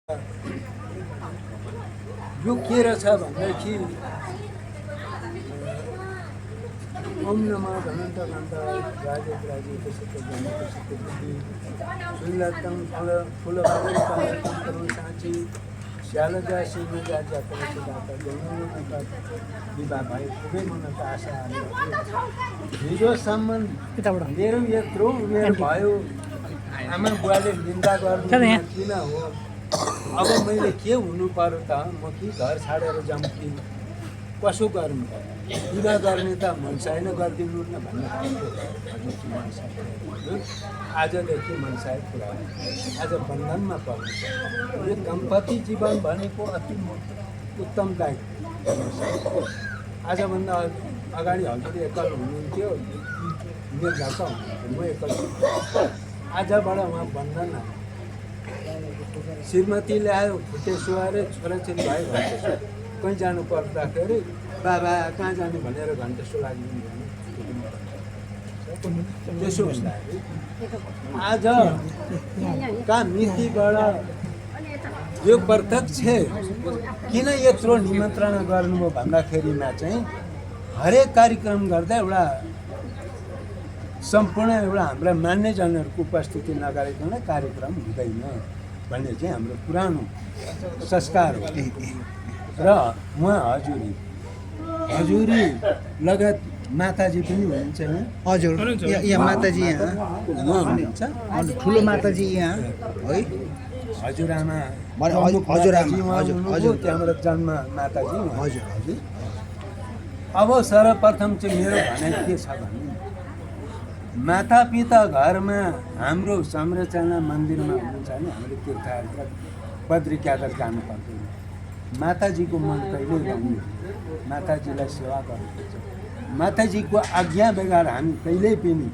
यो के रहेछ भनेदेखि ओम नमः धनन्त घन्ट राजे राजे कसैको जन्म कसैको बुद्धि सुन्दरतम फुल करुण साँची श्यालजा सिंह जाजा कसै जाता जन्म विवाह भए खुबै मनका आशा हिजोसम्म मेरो यत्रो उमेर भयो आमा बुवाले निन्दा गर्नु किन हो। अब मैले के हुनु पर्यो त म कि घर छाडेर जाऊँ कि कसो गर्नु विवाह गर्ने त मनसाय नै गरिदिनु न भन्ने आजदेखि मनसाय पुरा आज बन्धनमा पर्नु। यो दम्पति जीवन भनेको अति उत्तमदायक। आजभन्दा अगाडि हजुर एकल हुनुहुन्थ्यो, निर्धक्क हुनुहुन्थ्यो, म एकल। आजबाट उहाँ बन्धन श्रीमती ल्यायो खुट्टे सुहाएर छोराछोरी भयो घन्टेसो कहीँ जानु पर्दाखेरि बाबा कहाँ जाने भनेर घन्टेसो लाग्नु त्यसो हुँदाखेरि आज कहाँ मितिबाट यो प्रत्यक्ष किन यत्रो निमन्त्रणा गर्नुभयो भन्दाखेरिमा चाहिँ हरेक कार्यक्रम गर्दा एउटा सम्पूर्ण एउटा हाम्रा मान्यजनहरूको उपस्थिति नगरिकन कार्यक्रम हुँदैन भन्ने चाहिँ हाम्रो पुरानो संस्कार हो। र उहाँ हजुरी लगायत माताजी पनि हुनुहुन्छ यहाँ। हजुर यहाँ माताजी यहाँ हुनुहुन्छ, ठुलो माताजी यहाँ है। हजुरआमा हजुर त्यहाँबाट जन्म माताजी हजुर हजुर। अब सर्वप्रथम चाहिँ मेरो भनाइ के छ भने माता पिता घरमा हाम्रो संरचना मन्दिरमा हुनुहुन्छ भने हाम्रो तीर्थयात्रा बद्री क्यादर जानु पर्दैन। माताजीको मन कहिले गाउनु, माताजीलाई सेवा गर्नुपर्छ। माताजीको आज्ञा बगैर हामी कहिल्यै पनि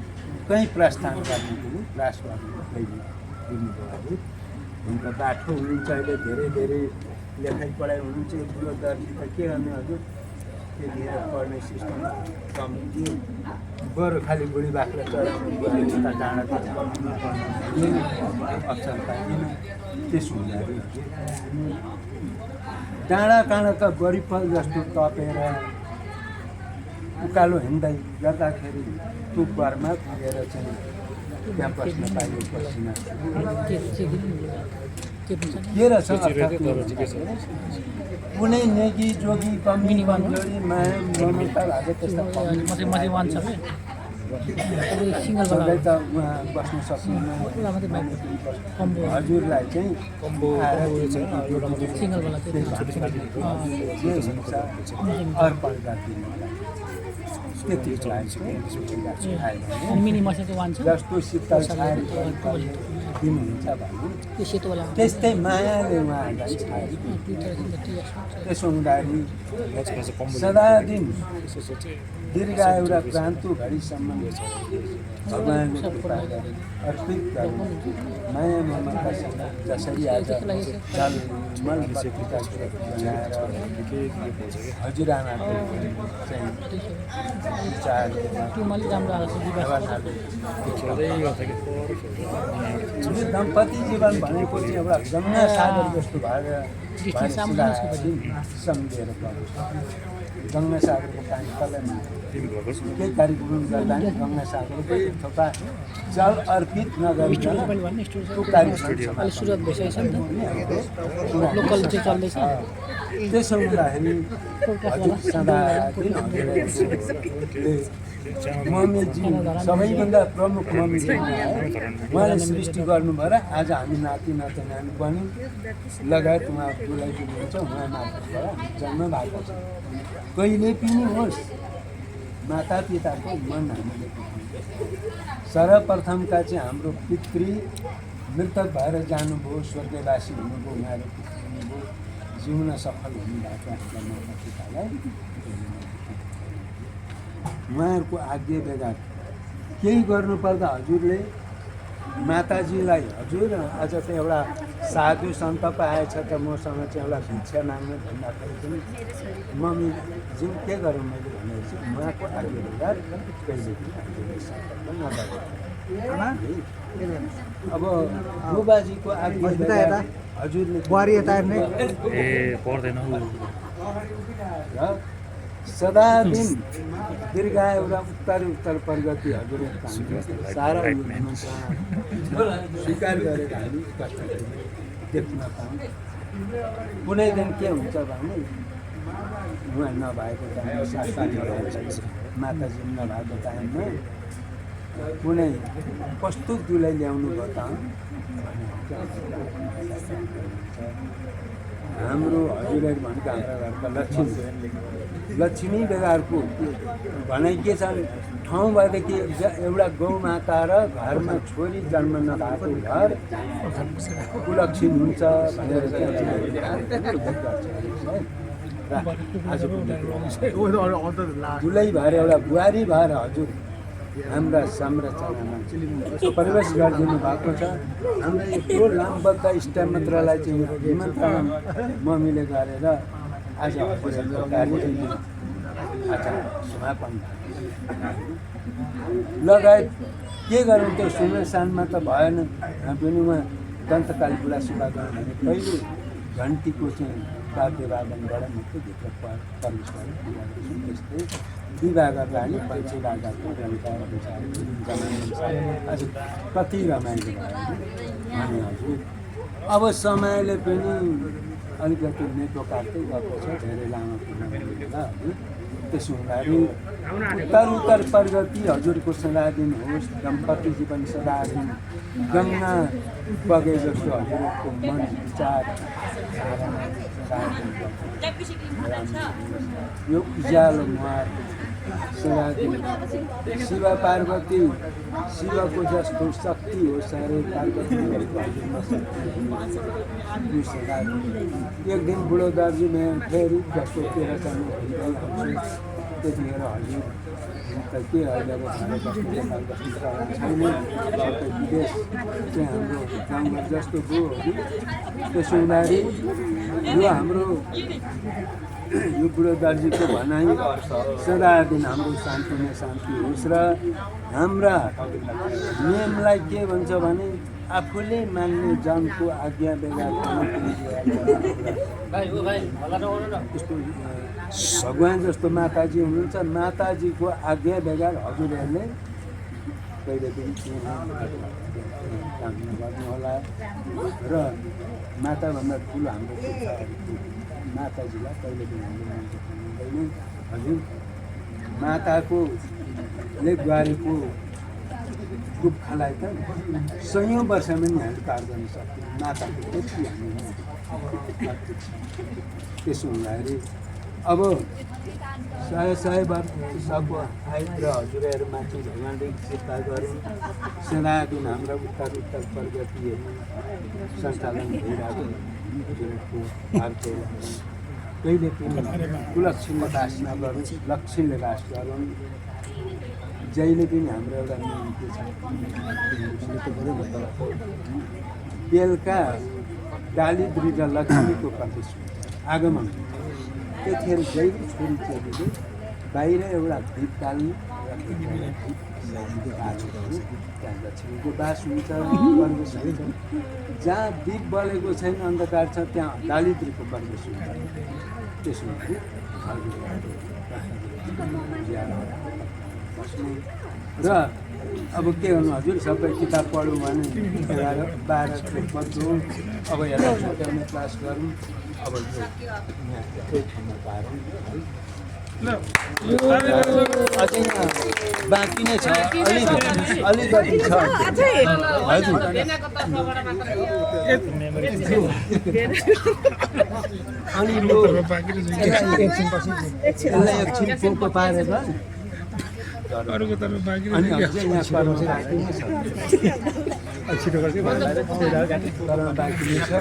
कहीँ प्रस्थान गर्ने पनि प्रयास गर्नु कहिले दिनुभयो। उनको बाठो हुनुहुन्छ, अहिले धेरै धेरै लेखाइ पढाइ हुनुहुन्छ। ठुलो दर्जी त के गर्ने हजुर, त्यतिखेर पढ्ने सिस्टम कमी थियो। बरु खालि बुढी बाख्रा चढाउनु यता डाँडा अप्सन पाइँदैन। त्यसो हुँदाखेरि डाँडा काँडा त बरिफल जस्तो तपेर उकालो हिँड्दै गर्दाखेरि त्यो घरमा पुगेर चाहिँ त्यहाँ बस्न पाइयो। पसिना के रहेछ कुनै नेगी जोगी कमी कमजोरी माया ममता भएको त्यस्ता सधैँ त उहाँ बस्न सक्नुहुन्न। हजुरलाई चाहिँ अर्पण गरिदिनु जस्तो शीतल छाएर दिनुहुन्छ भने त्यस्तै मायाले उहाँहरूलाई छाएर। त्यसो हुँदाखेरि सदा दिन दीर्घायु र क्रान्तु घडीसम्म भगवान्ले कृपा गरे अर्पित गरे माया ममतासँग। जसरी आज जल मल बत्तीका बनाएर हजुरआमाको चाहिँ दम्पति जीवन भनेको चाहिँ एउटा गङ्गा सागर जस्तो भएर सम्झेर पर्यो। गङ्गा सागरको पानी कसलाई केही कार्यक्रम गर्दा गङ्गा सागरको थोपा जल अर्पित नगरिकन त्यो कार्यक्रम त्यसो हुँदाखेरि सदा मम्मीजी सबैभन्दा प्रमुख मम्मीजी उहाँले सृष्टि गर्नुभयो र आज हामी नाति नाति बन्यौँ। लगायत उहाँ बुढाइ दिनुहुन्छ, उहाँ माताबाट जन्म भएको छ। कहिले पनि होस् माता पिताको मन हामीले सर्वप्रथमका चाहिँ हाम्रो पितृ मृतक भएर जानुभयो, स्वर्गवासी हुनुभयो, उहाँहरू हुनुभयो, जिउन सफल हुनुभएको आफ्ना माता पितालाई उहाँहरूको आज्ञा बेगर केही गर्नुपर्दा हजुरले माताजीलाई हजुर आज त एउटा साधु सन्त पो आएछ त मसँग चाहिँ एउटा भिक्षा माग्नु भन्दाखेरि पनि मम्मी जिउ के गरौँ मैले भनेपछि उहाँको आज्ञा बेगर कहिले पनि नगर्नु। अब बुबाजीको आज्ञा बगैर हजुरले बुहारी यता हेर्ने ए पर्दैन र सदा दिन दीर्घायु र उत्तर प्रगति हजुर सारा स्वीकार गरेर हामी कष्ट देख्न पाऊँ। कुनै दिन के हुन्छ भने उहाँ नभएको टाइममा शास्त्री नभएको माताजी नभएको टाइममा कुनै कस्तो दुलाई ल्याउनु भयो त हाम्रो हजुरहरू भनेको हाम्रा घरका लक्ष्मी बेगारको भनाइ के छ ठाउँ भएदेखि एउटा गौमाता र घरमा छोरी जन्म नभएको घर कुलक्षण हुन्छ भनेर दुलै भएर एउटा बुहारी भएर हजुर हाम्रा संरचनामा प्रवेश गरिदिनु भएको छ। हाम्रो यत्रो लामबद्ध इष्टमित्रलाई चाहिँ निमन्त्रण मम्मीले गरेर आज हजुरहरूको कार्य आज समापन लगायत के गरौँ त्यो सुनसानमा त भएन। पनि उहाँ दन्तकाली बुढा सुब्बा गर्ने पहिले घन्टीको चाहिँ वाद्यवादनबाट मात्रै भित्र प्रवेश गरेँ। त्यस्तै विवाह गरेर हामी पञ्चे राजाको आज कति रमाइलो भयो अनि हजुर अब समयले पनि अलिकति नेटो काट्दै गएको छ, धेरै लामो कुरा हजुर। त्यसो हुँदाखेरि उत्तर प्रगति हजुरको सदा दिन होस्, दम्पति जीवन सदा दिन गङ्गा बगे जस्तो हजुरको मन विचार यो उज्यालो मुहार सदा दिन शिव पार्वती शिवको जस्तो शक्ति हो साह्रै पार्वती सदा एक दिन बुढो दाजु फेरि जस्तो 13 सालमा त्यतिखेर हजुर त के अहिले अब विदेश चाहिँ हाम्रो गाउँमा जस्तो बुढोहरू त्यसो हुँदाखेरि यो हाम्रो यो बुढो दाजुको भनाइ सदा दिन हाम्रो शान्ति नै शान्ति होस् र हाम्रा नियमलाई के भन्छ भने आफूले मान्ने जनको आज्ञा बेगर भगवान् जस्तो माताजी हुनुहुन्छ, माताजीको आज्ञा बेगर हजुरहरूले कहिले पनि काम नगर्नु होला र माताभन्दा ठुलो हाम्रो माताजीलाई कहिले पनि हामीले मान्छे हुँदैन। हजुर माताको ले बुहारीको दुःखलाई त सयौँ वर्षमा नि हामी पार गर्न सक्छौँ। माताको त्यति हामी त्यसो हुँदाखेरि अब 100 वर्षको आयु र हजुरहरूमाथि भगवान्ले कृपा गरौँ। सदा दिन हाम्रा उत्तर प्रगतिहरू सञ्चालन भइरहेको हजुरहरूको अर्को कहिले पनि कुलक्षणले बास नगरौँ, लक्ष्मीले बास गरौँ। जहिले पनि हाम्रो एउटा नियम के छ, बेलुका डालिद्री र लक्ष्मीको प्रवेश आगमन त्यतिखेर जहिले छोरी चेलीले बाहिर एउटा दीप बाल्नु त्यहाँ लक्ष्मीको बास हुन्छ, प्रवेश हुन्छ। जहाँ दीप बलेको छैन, अन्धकार छ, त्यहाँ डालिद्रीको प्रवेश हुन्छ। त्यसो र अब के गर्नु हजुर, सबै किताब पढौँ भने 11-12 पढ्छौँ। अब यसलाई छुट्याउने क्लास गरौँ। अब अझै बाँकी नै छ, अलिकति छ हजुर। अनि यसलाई एकछिन पोको पारेर अनि अझै यहाँ पर्नु बाँकी नै छ, बाँकी नै छ।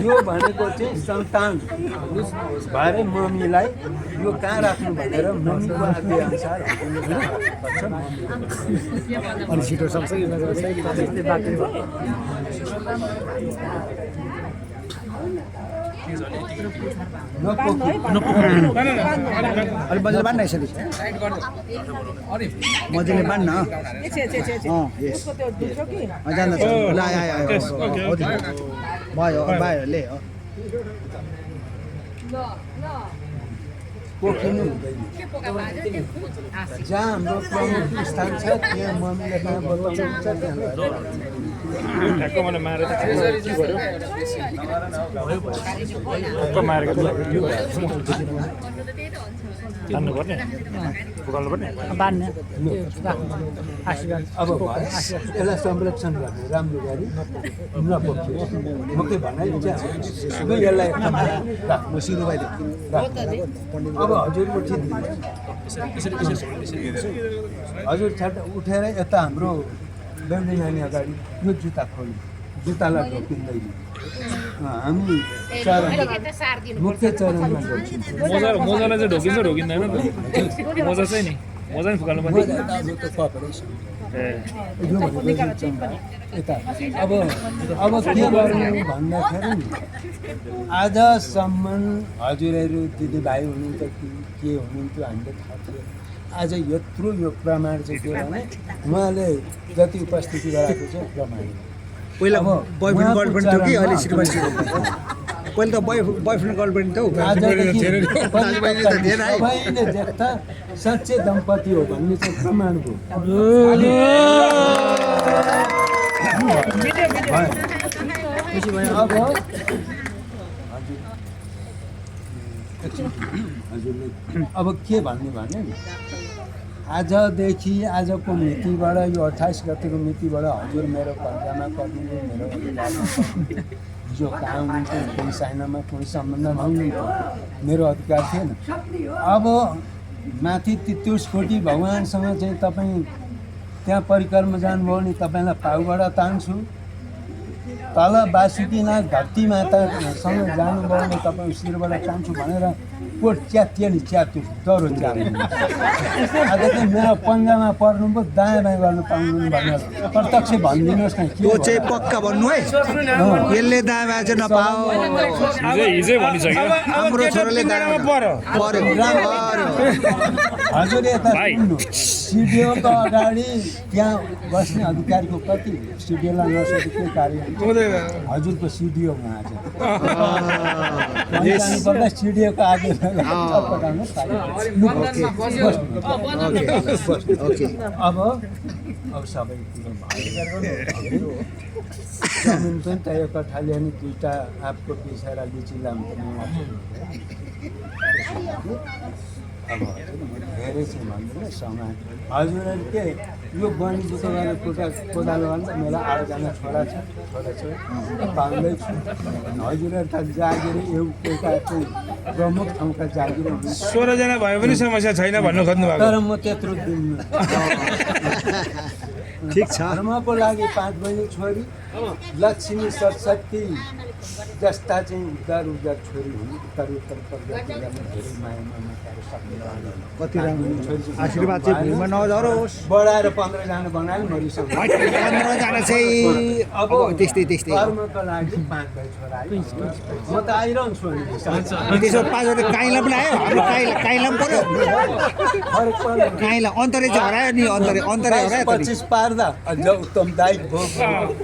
यो भनेको चाहिँ सन्तान भएर मम्मीलाई यो कहाँ राख्नु भनेर मम्मीको आज्ञा अनुसार अनि छिटो सक्छ अलिक मजाले बाँध्न यसरी मजाले बाँध्न यस जान्छ ल आयो भयो भयो ले हो पोखिनु हुँदैन जहाँ हाम्रो प्रमुख स्थान छ त्यहाँ मम्मीले कहाँ बोलाउनुहुन्छ त्यहाँ बाँध्ने अब यसलाई संरक्षण गर्ने राम्रो गरी नपोखियोस् म के भनाइ चाहिँ यसलाई राख्नु सुरु भयो अब हजुरको ठिक हजुर छाट उठेर यता हाम्रो बेहुली नानी अगाडि यो जुत्ता खोल्नु जुत्तालाई ढोकिँदैन हामी चरण मुख्य चरणमा ढोकिन्छ मोजालाई चाहिँ ढोकिन्छ ढोकिँदैन मोजा चाहिँ नि मोजा नि फुकाल्नु पर्ने यता अब के गर्नु भन्दाखेरि आजसम्म हजुरहरू दिदीभाइ हुनुहुन्थ्यो कि के हुनुहुन्थ्यो हामीले थाहा थियो आज यत्रो यो प्रमाण चाहिँ के भने उहाँले जति उपस्थिति गराएको छ प्रमाण पहिला बोयफ्रेन्ड गर्लफ्रेन्ड थियो कि अहिले श्रीमती पहिला त बोयफ्रेन्ड गर्लफ्रेन्ड थियो सबैले देख्दा साँच्चै दम्पति हो भन्ने चाहिँ प्रमाण भयो अब हजुरले अब के भन्ने भने आजदेखि आजको मितिबाट यो 28 गतिको मितिबाट हजुर मेरो पन्जामा पर्नु मेरो जो कहाँ हुनुहुन्थ्यो कुनै साइनामा कुनै सम्बन्धमा हुनुहुन्थ्यो मेरो अधिकार थिएन अब माथि 33 कोटी भगवान्सँग चाहिँ तपाईँ त्यहाँ परिक्रमा जानुभयो भने तपाईँलाई पाउबाट तान्छु तल बासुकीनाथ धरती मातासँग जानुभयो भने तपाईँ शिरबाट तान्छु भनेर कोट च्यातियो नि च्यात्यो डह्रो च्यात्यो आज चाहिँ मेरो पन्जामा पर्नु पो दायाँ बायाँ गर्नु पाउनु भनेर प्रत्यक्ष भनिदिनुहोस् न त्यो चाहिँ पक्का भन्नु है यसले दायाँ बायाँ चाहिँ नपाओ हिजै भनिसक्यो हाम्रो छोराले दायाँ पर्यो हजुर यता सुन्नु सिडिओको अगाडि त्यहाँ बस्ने अधिकारीको कति सिडिओलाई नसकेको कार्य हजुरको सिडिओ उहाँ चाहिँ जानुपर्दा सिडिओको आगे अब सबै कुरो भयो जमिन पनि त एक कठाली अनि 2टा आँपको पिसेर लिचिला अब धेरै चाहिँ भन्दैन समाज हजुरहरू के यो बनी बुझ गरेर कोदालो भन्छ मेरो 8जना छोरा छ पाउँदैछु हजुरहरू त जागिर एउटा चाहिँ प्रमुख ठाउँका जागिर 16 जना भयो पनि समस्या छैन भन्नु खोज्नु भएको तर म त्यत्रो दिन्न ठिक छ धर्मको लागि 5 बहिनी छोरी लक्ष्मी सरस्वती जस्ता चाहिँ उदार छोरी हुन् उत्तर प्रदेश जिल्लामा धेरै माया ममताहरू सक्ने कति राम्रो आशीर्वाद चाहिँ भुइँमा नझरोस् बढाएर 15 जना बनायो मरिसक्यो 15 जना चाहिँ अब त्यस्तै कर्मको लागि 5 भाइ छोरा आयो म त आइरहन्छु नि त्यसो 5 वटा काइला पनि आयो हाम्रो काइला पनि पर्यो फरक पर्यो काइला अन्तरे चाहिँ हरायो नि अन्तरे हरायो 25 पार्दा अझ उत्तम दायिक भयो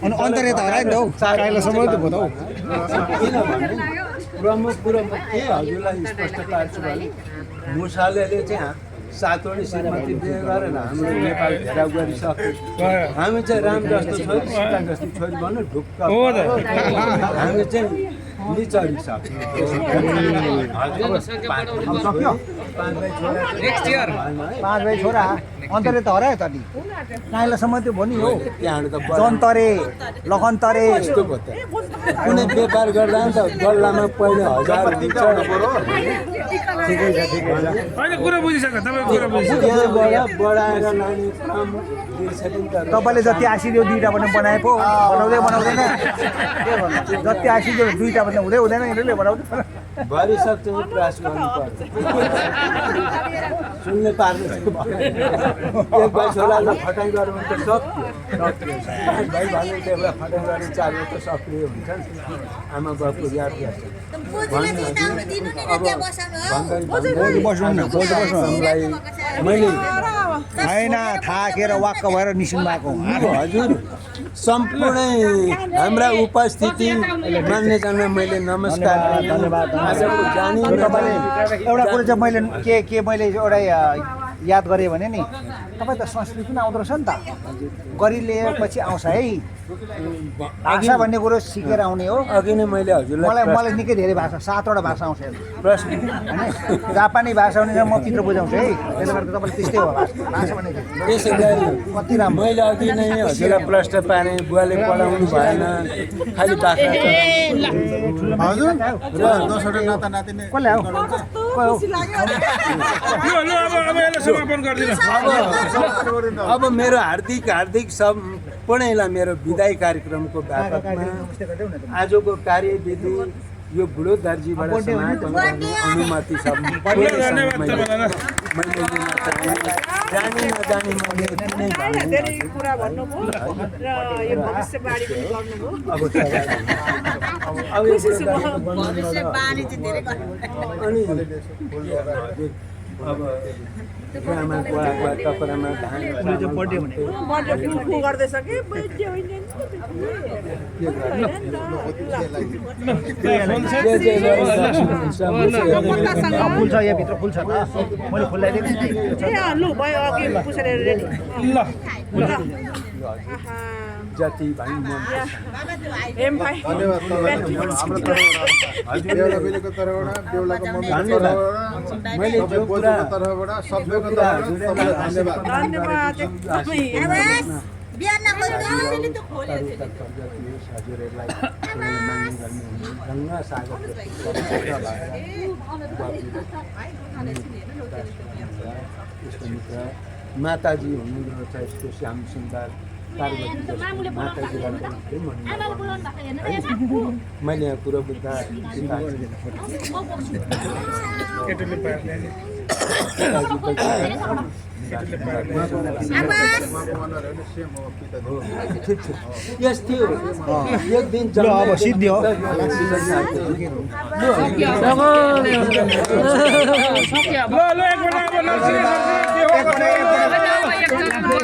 अनि अन्तरे त हरायो नि त हौ काइलासम्म त भयो त हौ किनभने प्रमुख कुरो म के हजुरलाई स्पष्ट पार्छु भने मुसाले चाहिँ 7 वटा श्रीमती बिहे गरेर हाम्रो नेपाल घेराउ गरिसक्यो हामी चाहिँ राम जस्तो छोरी सीता जस्तो छोरी भन्नु ढुक्क हामी चाहिँ निचरिसक्यो पाँच भाइ छोरा अन्तरे त हरायो त नि काइलासम्म त्यो भयो नि हो जन्तरे लखनतरे कुनै व्यापार गर्दा नि त गल्लामा पहिले 1000 दिन्छ ठिकै छ होइन कुरा बुझिसक्यो तपाईँ कुरा बुझिसक्यो त्यहाँबाट बढाएर लाने काम तपाईँले जति आशिदियो 2टा पनि बनाए पो बनाउँदैन के भन्नु जति आशिदियो 2टा भने हुँदै हुँदैन यिनीहरूले बनाउँछ भरिसक्छ प्रयास गर्नु पर्छ सुन्ने पार्नु एक भाइ छोरालाई फटाइ गऱ्यो भने त सक्यो भाइ भाइले एउटा फटाइ गर्ने चाल्यो त सक्रिय हुन्छ नि आमा बाबुको याद गर्छ मैले होइन थाकेर वाक्क भएर निस्किनु भएको हजुर सम्पूर्णै हाम्रा उपस्थिति मान्यजनलाई मैले नमस्कार धन्यवाद आजको जानी तपाईँले एउटा कुरो चाहिँ मैले मैले एउटा याद गरेँ भने नि तपाईँ त संस्कृति पनि आउँदो रहेछ नि त गरिलिएपछि आउँछ है भाषा भन्ने कुरो सिकेर आउने हो अघि नै मैले हजुरलाई मलाई निकै धेरै भाषा 7वटा भाषा आउँछ प्रश्न होइन जापानी भाषा भने म पित्र बुझाउँछु है त्यसले गर्दा तपाईँले त्यस्तै हो भाषा भने त्यसै गरी कति राम्रो मैले अघि नै हजुरलाई प्रश्न पारेँ बुवाले पढाउनु भएन खालि बाख्रा हजुर र 10वटा नाता नातिनी कसले हौ अब मेरो हार्दिक सम्पूर्णैलाई मेरो विदाई कार्यक्रमको बापतमा आजको कार्यविधि यो बुढो दर्जीबाट समापन गर्ने अनुमति छ मैले जानी नजानी मैले धेरै कुरा भन्नुभयो र यो भविष्यवाणी पनि गर्नुभयो अब भविष्यवाणी चाहिँ धेरै अनि अब ड्रामा गोवा टपरामा धान फु गर्दैछ कि बर्थडे होइन फुल छ यहाँभित्र फुल छ त मैले फुल ल्याइदिएको लु भयो अघि पुसेर रेडी जति भाइ एम भाइ धन्यवाद बेहुला बेलीको तर्फबाट बेहुलाको मम्मीको तर्फबाट मैले जो कुरा तर्फबाट सबैको तर्फबाट सबैलाई धन्यवाद धन्यवाद एकदमै बिहान हजुरहरूलाई माताजी हुनुहुन्छ यस्तो श्याम सुन्दर पार्वती माताजीलाई मैले यहाँ कुरो बुझ्दा यस थियो एक दिन अब सिद्धि हो ल